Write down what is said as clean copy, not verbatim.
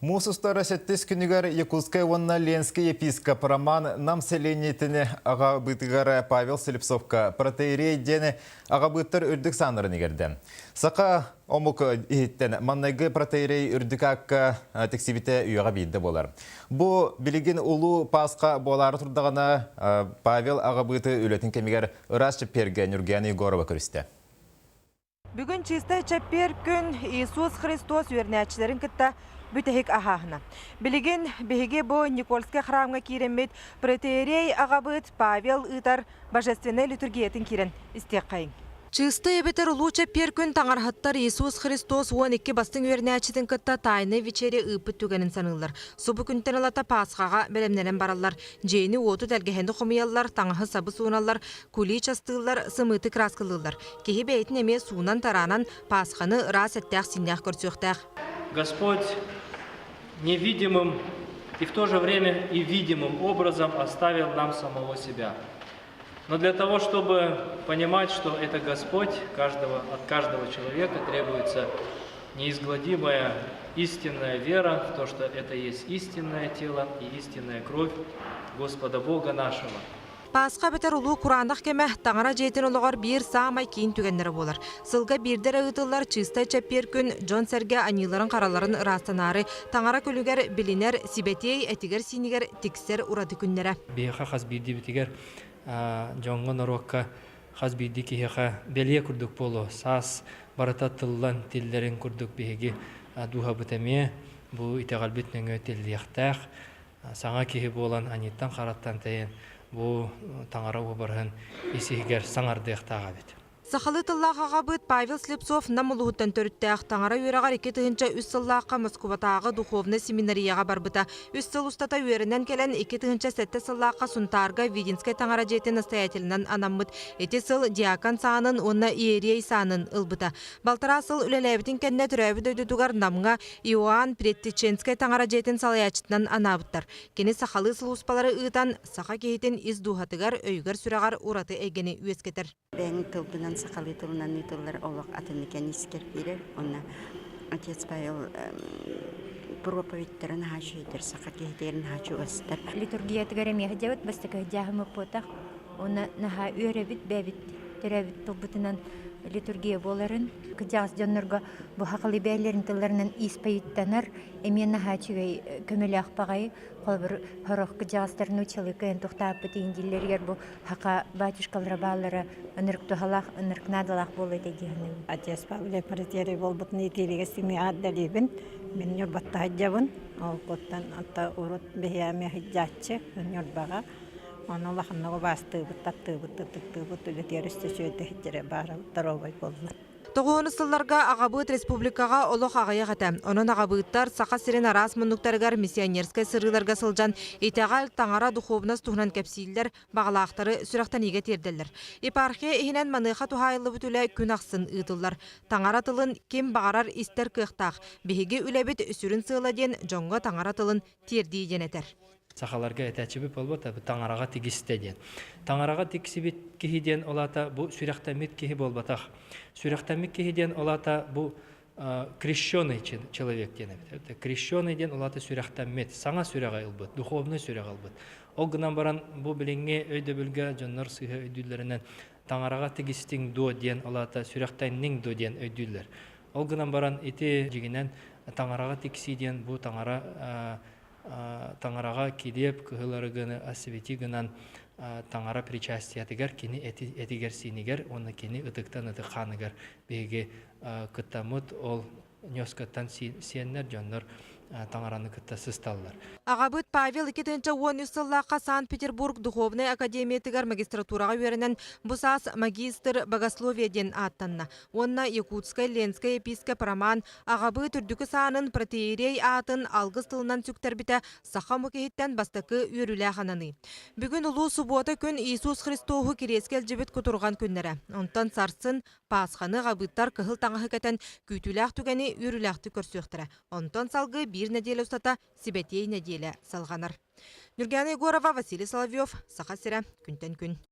Муус устар сэттис күнүгэр Якутскай уонна Ленскэй епископ Роман Нам сэлиэнньэтин аҕабыытыгар Павел Слепцовка протоиерей диэн аҕабыыттар үрдүк сааннарын игэрдэ. Саха омук иһиттэн маннайгы протоиерей үрдүк аакка тиксибитэ үйэҕэ биирдэ буолар. Бу билигин улуу Пасха буолаары турдаҕына Павел аҕабыыты үлэтин кэмигэр ыраас чэппиэргэ Нюргияна Егорова көрүстэ. Бүгүн чистай чэппиэр күн Иисус Христос үөрэнээччилэрин кытта бүтэһик аһааһына. Билигин биһиги бу Никольскай храмҥа киирэммит протоиерей аҕабыт Павел ыытар божественнай литургиятын киирэн истиэххэйиҥ. Чыыстай эбэтэр Улуу Чэппиэр күн таҥараһыттар Иисус Христос 12 бастыҥ үөрэнээччитин кытта тайнай вечеря ыыппыт түгэнин саныыллар. Субу күнтэн ылата Пасхаҕа бэлэмнэнэн бараллар. Дьиэни-уоту тэлгэһэни хомуйаллар, таҥаһы-сабы сууналлар, кулич астыыллар, сымыыты кырааскалыыллар. Киһи бэйэтин эмиэ суунан-тараанан Пасханы ыраас эттээх-сииннээх көрсүөхтээх. Господь невидимым и в то же время и видимым образом оставил нам самого себя. Но для того, чтобы понимать, что это Господь, каждого, от каждого человека требуется неизгладимая истинная вера в то, что это есть истинное тело и истинная кровь Господа Бога нашего. Пасха эбэтэр Улуу Кураанах кэмэ Таҥара дьиэтин олоҕор биир саамай киин түгэннэрэ буолар. Сылга биирдэ эрэ ыытыллар чыыстай чэппиэр күн дьон-сэргэ аньыыларын-хараларын ыраастанаары Таҥара күлүгэр билинэр сибэтиэй этигэр-сиинигэр тиксэр ураты күннэрэ. Биһиэхэ хас биирдиибитигэр дьоҥҥо, норуокка хас биирдии киһиэхэ бэлиэ курдук буолуо. Саас барыта тыллан тиллэрин курдук биһиги дууһабыт эмиэ бу итэҕэлбит нөҥүө тиллиэхтээх. Саҥа киһи буолан аньыыттан-хараттан тэйэн бу таҥара уобараһын ис-иһигэр саҥардыахтаах эбит. Сахалыы тыллаах аҕабыт Павел Слепцов Нам улууһуттан төрүттээх таҥара үөрэҕэр 2003 сыллаахха Москубатааҕы духовнай семинарияҕа барбыта. Үс сыл устата үөрэнэн кэлэн 2007 сыллаахха Сунтаарга Видинскэй таҥара дьиэтин настоятелынан анаммыт. Ити сыл диакон саанын уонна иерей саанын ылбыта. Балтараа сыл үлэлээбитин кэннэ төрөөбүт дойдутугар Намҥа Иоанн Предтеченскэй таҥара дьиэтин салайааччытынан анаабыттар. Кини сахалыы сулууспалары ыытан, саха киһитин ис дууһатыгар, өйүгэр-сүрэҕэр ураты эйгэни үөскэтэр. Бэйэҥ тылбынан сахалыы тылынан ыытыллар олох атыннык искэр киирэр. Уонна отец Павел проповедьтарын наһаа үчүгэйдэр, саха киһитигэр наһаа чугастар. Литургиятыгар эмиэ сылдьабыт, бастакы сылдьааһыммыт Уонна наһаа үөрэбит бэйэбит төрөөбүт тылбытынан литургия буоларын. Кырдьаҕас дьоннорго бу хахалы бэйэлэрин тылларынан испайыттанар эмиэ наһаа үчүгэй көмөлөөх баҕайы. Холобур, сорох кырдьаҕастар нууччалыы кыайан тохтооппут иһин дииллэригэр бу хака батюшкалара бааллара ынырык туһалаах, ынырык наадалаах буолуо этэ дии саныыбын. Отец Павел Протерий буолбутун иитиилигэ симии аат дэлиибин. Мин Ньурбатта сылдьабын. Ол куттан ата урут биһиэхэ сылдьааччы Ньурбаҕа. Ону улаханнык убаастыыбыт, таптыыбыт, ытыктыыбыт, үлэтигэр өссө үчүгэйдик баара доруобай буоллун. Тоҕуһун сылларга аҕабыыт республикаҕа олох аҕыйах этэ. Онон аҕабыыттар Саха сирин араас муннуктарыгар миссионерскай сырыыларга сылдьан итэҕэл, таҥара, духуобунас туһунан кэпсииллэр, баҕалаахтары сүрэхтэниигэ тиэрдэллэр. Епархия иһинэн маныаха туһаайыллыбыт үлэ күн ахсын ыытыллар. Таҥара тылын ким баҕарар истэр кыахтаах. Биһиги үлэбит сүрүн сыала диэн дьоҥҥо таҥара тылын тиэрдии диэн этэр. Сахаларга этээччибит буолбат, таҥараҕа тигистэ диэн. Таҥараҕа тиксибит киһи диэн ол аата бу сүрэхтэммит киһи буолбатах. Сүрэхтэммит киһи диэн ол аата бу крещеный человек диэн эбит. Крещеный диэн ол аата сүрэхтэммит, саҥа сүрэҕи ылбыт, духовный сүрэҕи ылбыт. Ол гынан баран бу билиҥҥи өйдөбүлгэ дьоннор сыыһа өйдүүллэринэн таҥараҕа тигистиҥ дуо диэн ол аата сүрэхтэнниҥ дуо диэн өйдүүллэр. Ол гынан баран ити дьиҥинэн таҥараҕа тиксии диэн бу таҥара таҥараҕа килиэп кыһыл арыгыны освети гынан таҥара причастиятыгар кини этигэр-сиинигэр уонна кини ытыктан ытык хааныгар биһиги кыттаммыт ол ньоскаттан сиэннэр дьоннор таҥараны кытта сысталлар. Аҕабыт Павел 2013 сыллаахха Санкт-Петербург духовнай академиятыгар магистратураҕа үөрэнэн бу саас магистр богословия диэн ааттанна уонна Якутскай Ленскэй епископ Роман Аҕабыыт үрдүкү саанын протоиерей аатын алгыс тылынан сүктэрбитэ саха омук иһиттэн бастакы үөрүүлээх ананыы. Бүгүн Улуу Субуота күн Иисус Христоһу кириэскэ илдьибит кутурҕан күннэрэ. Онтон сарсын Пасханы аҕабыыттар кыһыл таҥаһы кэтэн күүтүүлээх түгэни үөрүүлээхтик көрсүөхтэрэ. Онтон салгыы биир нэдиэлэ устата Сибэтиэй нэдиэлэ салҕанар. Ньургуяна Егорова, Василий Соловьев, Саха сирэ, күнтэн күн.